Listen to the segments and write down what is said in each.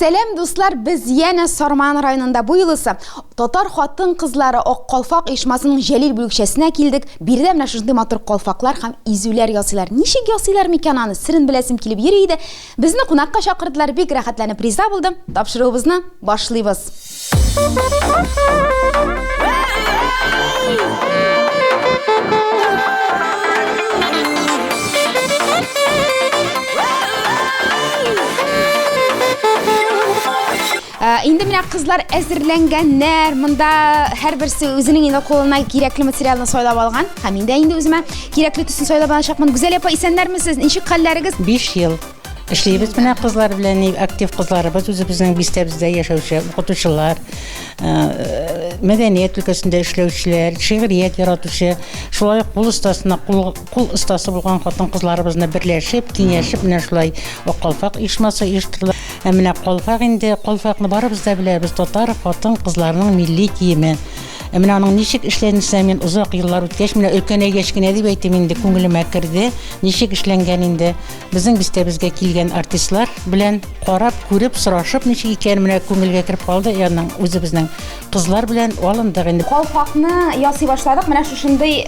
Сәлам, дуслар, без янә Сарман районында. Бу юлысы татар хатын-кызлары Ак калфак оешмасының Җәлил бүлекчәсенә килдек. Биредә менә шушындый матур калфаклар һәм изүләр ясыйлар. Ничек ясыйлар микән аны? Серен беләсем килеп йөри иде. Безне кунакка чакырдылар, бик рәхәтләнеп риза булдым. Тапшыруыбызны башлыйбыз. Инде менә кызлар әзерләнгәннәр. Монда һәрберсе үзенең инде кулына кирәкле материалны сайлап алган. Һәм мин дә инде үземә кирәкле төсен сайлап алачакмын. Гүзәл апа, исәннәрмесез? Ничек хәлләрегез? 5 ел эшлибез менә кызлар белән, актив кызларыбыз, үзебезнең бистәбездә яшәүче укытучылар, мәдәният өлкәсендә эшләүчеләр, шигърият яратучы, шулай ук кул остасына кул, кул остасы булган хатын-кызларыбызны берләшеп, киңәшеп менә шулай Ак калфак оешмасы оештырыла. Ә менә калфак инде, калфакны барыбыз да беләбез, татар хатын-кызларының милли киеме. Ә менә аның ничек эшләнсә, мин озак еллар үткәч, менә өлкәнәйгәч кенә дип әйтим инде, күңелемә керде, ничек эшләнгән инде. Безнең бистәбезгә килгән артистлар белән карап, күреп, сорашып ничек икән, менә күңелгә кереп калды, аның үзебезнең кызлар белән алындык инде. Калфакны ясый башладык, менә шушындый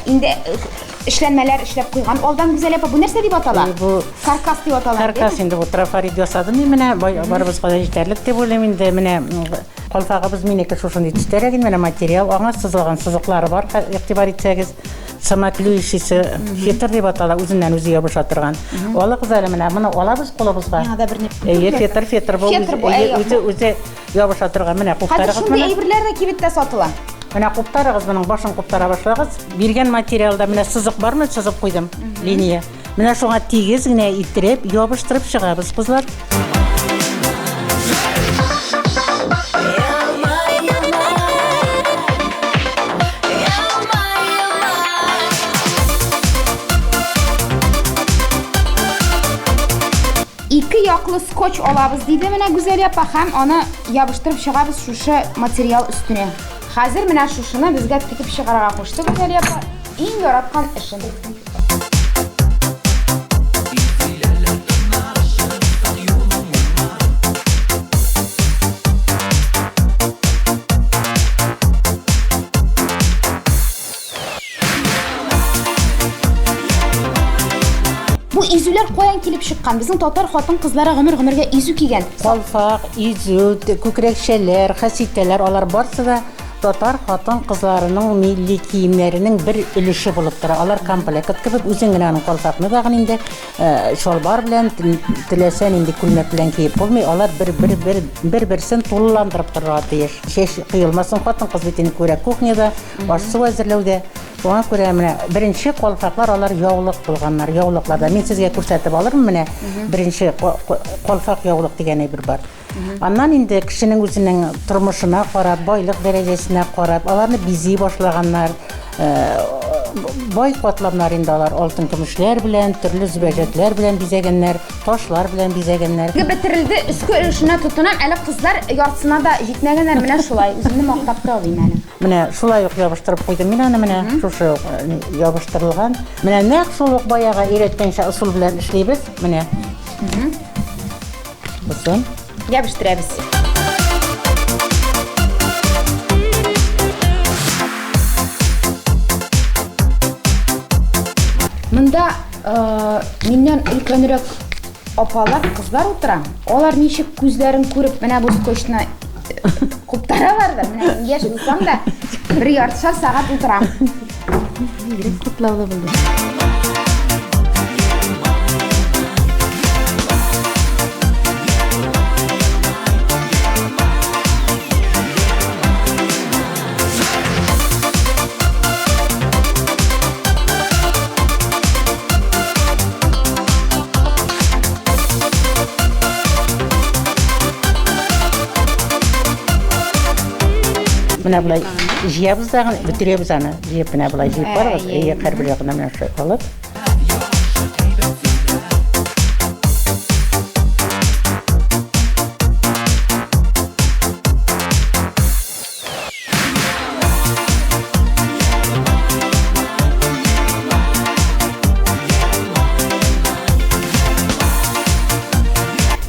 инде эшләнмәләр эшләп куйган алдан Гүзәл апа. Бу нәрсә дип атала? Бу каркас дип атала. Каркас инде бу трафарет ясадым мин менә, барыбызга да җитәрлек дип уйлыйм инде. Менә калфагыбыз минеке шушындый төстәрәк инде, менә материал, аңа сызылган сызыклары бар, игътибар итсәгез. Самоклеющийся фетр дип атала, үзеннән үзе ябыша торган. Алыгыз әле менә, моны алабыз кулыбызга. Миңа да берни. Әйе, фетр, фетр бу. Фетр бу, әйе. Үзе, үзе ябыша торган. Менә Хәзер куптарыгыз шундый моны. әйберләр дә кибеттә сатыла. Менә куптарыгыз моның башын куптара башлагыз. Биргән материалда менә сызык бармы? Сызып куйдым. Линия. Менә шуңа тигез генә иттереп, ябыштырып чыгабыз, кызлар. Ике яклы скотч алабыз, диде менә Гүзәл апа, һәм аны ябыштырып чыгабыз шушы материал өстенә. Хәзер менә шушыны безгә тегеп чыгарырга кушты Гүзәл апа. Иң яраткан эшем. Бу изүләр каян килеп чыккан? Безнең татар хатын-кызлары гомер-гомергә изү кигән. Калфак, изү, күкрәкчәләр, хәситәләр, алар барсы да татар хатын-кызларының милли киемнәренең бер өлеше булып тора. Алар комплект кебек, үзең генә аның калфакны тагын инде чалбар белән, теләсә нинди күлмәк белән киеп булмый. Алар бер-бер бер-берсен тулыландырып торырга тиеш. Чәч коелмасын, хатын-кыз бит инде күбрәк кухняда, аш-су әзерләүдә. Шуңа күрә менә беренче калфаклар алар яулык булганнар, яулыкларда. Мин сезгә күрсәтеп алырмын менә беренче калфак яулык дигән әйбер бар. Аннан инде кешенең үзенең тормышына карап, байлык дәрәҗәсенә карап, аларны бизи башлаганнар. Бай катламнар инде алар алтын көмешләр белән, төрле зөбәрҗәтләр белән бизәгәннәр, ташлар белән бизәгәннәр. Бетерелде, өске өлешенә тотынам, әле кызлар яртысына да җитмәгәннәр, менә шулай, үземне мактап та алыйм әле. Менә шулай ук ябыштырып куйдым мин аны, менә шушы ук ябыштырылган. Менә нәкъ шул ук баягы өйрәткәнчә ысул белән эшлибез. Менә. Бусын. Ябыштырабыз. Монда миннән өлкәнрәк апалар, кызлар утыра. Алар ничек күзләрен күреп, менә бу скотчны куптаралар да, менә мин яшь булсам да, бер яртышар сәгать утырам. Бигрәк котлаулы булды. Менә болай җыябыз да, бетерәбез аны. Җыеп менә болай җыеп барабыз. Әйе, һәрбер ягына менә шулай алып.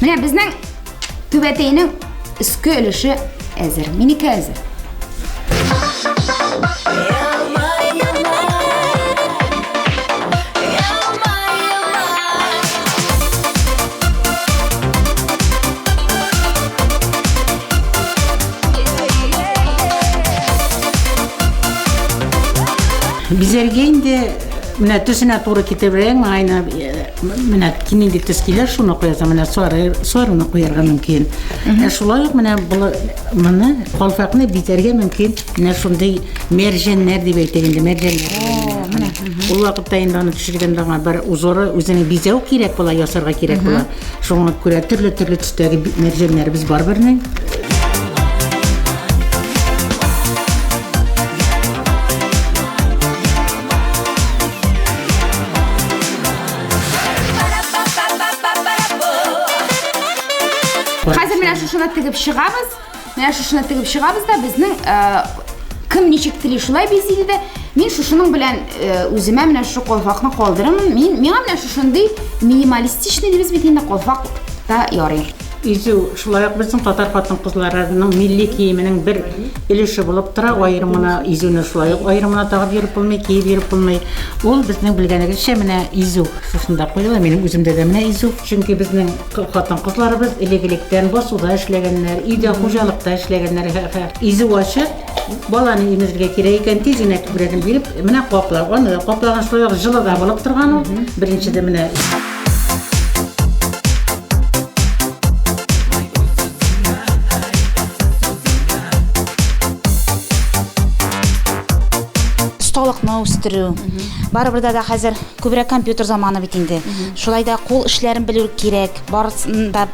Менә безнең Түбәтәйнең өске өлеше әзер. Минеке әзер. Бизәргә инде менә төсенә туры китерергә моңа менә нинди төс килә, шуны куясың. Менә сары, сарыны куярга мөмкин. Ә шулай ук менә моны калфакны бизәргә мөмкин. Менә шундый мәрҗәннәр дип әйтик инде, мәрҗәннәр. Менә. Ул вакытта инде аны төшергәндә аңа бер узоры үзенең бизәү кирәк була, ясарга кирәк була. Шуңа күрә төрле-төрле төстәге мәрҗәннәребез бар бернең. Хәзер менә шушыны тегеп чыгабыз. Менә шушыны тегеп чыгабыз да безнең э, кем ничек тели шулай бизи диде. Мин шушының белән э, үземә менә шушы калфакны калдырырмын. Мин миңа менә шушындый минималистичный дибез бит инде калфак та ярый. Изү шулай ук безнең татар хатын-кызларының милли киеменең бер өлеше булып тора. Аерым гына изүне шулай ук аерым гына тагып йөреп булмый, киеп йөреп булмый. Ул безнең белгәнегезчә менә изү шушында куела. Минем үземдә дә менә изү. Чөнки безнең хатын-кызларыбыз элек-электән басуда эшләгәннәр, өйдә хуҗалыкта эшләгәннәр. Изү ачык, баланы имезергә кирәк икән, тиз генә күкрәген биреп, менә каплап, аны да каплаган шулай ук җылы да булып торган ул. Беренчедә менә Осталыкны үстерү. Барыбер да хәзер күбрәк компьютер заманы бит инде. Шулай да кул эшләрен белү кирәк. Барысын да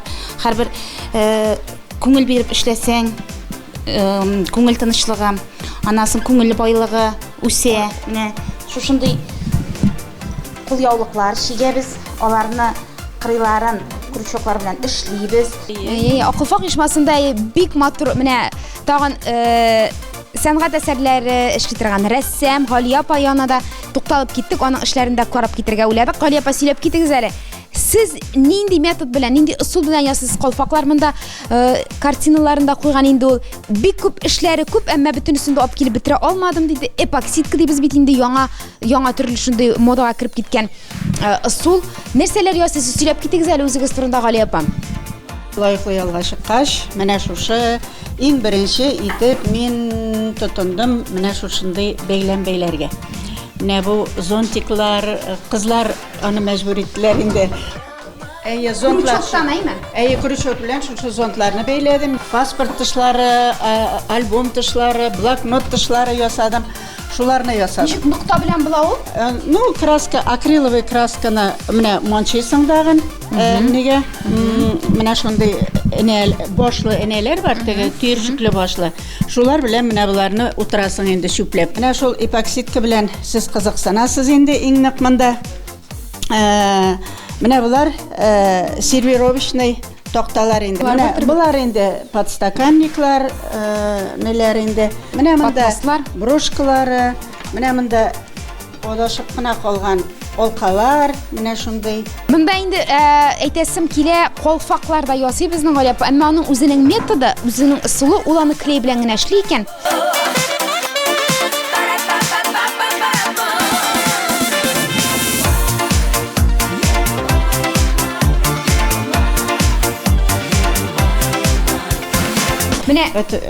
һәрбер э, күңел биреп эшләсәң, э, күңел тынычлыгы, аннан соң күңел байлыгы үсә. Менә шушындый Кулъяулыклар чигәбез, аларны кырыйларын крючоклар белән эшлибез. Акылфак оешмасында бик матур, менә тагын э, сәнгать әсәрләре эшли торган рәссам Галия апа янына да тукталып киттек, аның эшләрен дә карап китергә уйладык. Галия апа, сөйләп китегез әле. Сез нинди метод белән, нинди ысул белән ясыйсыз калфаклар? Монда э, картиналарын да куйган инде ул. Бик күп эшләре күп, әмма бөтенесен дә алып килеп бетерә алмадым диде. Эпоксидка дибез бит инде яңа яңа төрле шундый модага кереп киткән э, ысул. Нәрсәләр ясыйсыз? Сөйләп китегез әле үзегез турында, Галия апа. Лаеклы ялга чыккач, менә шушы иң беренче итеп мин тотындым менә шушындый бәйләм бәйләргә. Менә бу зонтиклар, кызлар аны мәҗбүр иттеләр инде. Әйе, зонтлар. Крючоктан, әйме? Әйе, крючок белән шушы зонтларны бәйләдем. Паспорт тышлары, альбом тышлары, блокнот тышлары ясадым. Шуларны ясадым. Ничек нокта белән була ул? Э, ну, краска, акриловый красканы менә манчыйсың тагын. Э, нигә? Менә шундый энә, башлы энәләр бар, теге төерчекле башлы. Шулар белән менә боларны утырасың инде чүпләп. Менә шул эпоксидка белән сез кызыксынасыз инде иң нык монда. Э, менә болар э, сервировочный такталар инде. Менә болар инде подстаканниклар, э, неләр инде. Менә монда брошкалары, менә монда адашып кына калган алкалар, менә шундый. Монда инде әйтәсем килә, калфаклар да ясый безнең Галя апа, әмма аның үзенең методы, үзенең ысулы, ул аны клей белән генә эшли икән. Менә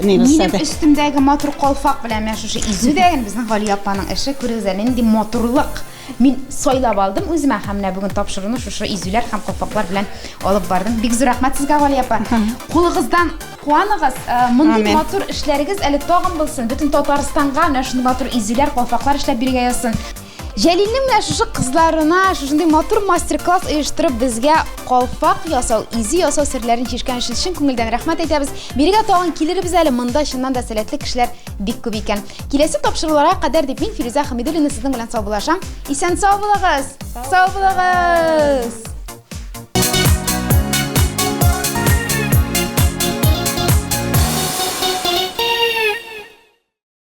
минем өстемдәге матур калфак белән менә шушы изү дә безнең Галия апаның эше. Күрегез әле, нинди матурлык. Мин сайлап алдым үземә һәм менә бүген тапшыруны шушы изүләр һәм калфаклар белән алып бардым. Бик зур рәхмәт сезгә, Галия апа. Кулыгыздан куаныгыз. Э, мондый матур эшләрегез әле тагын булсын. Бөтен Татарстанга менә шундый матур изүләр, калфаклар эшләп бирергә язсын. Җәлилнең менә шушы кызларына шушындый матур мастер-класс оештырып безгә калфак ясау, изи ясау серләрен чишкән өчен чын күңелдән рәхмәт әйтәбез. Бирегә тагын килербез әле, монда чыннан да сәләтле кешеләр бик күп икән. Киләсе тапшыруларга кадәр дип мин Фирүзә Хәмидуллина сезнең белән саубуллашам. Исән сау булыгыз! Сау булыгыз!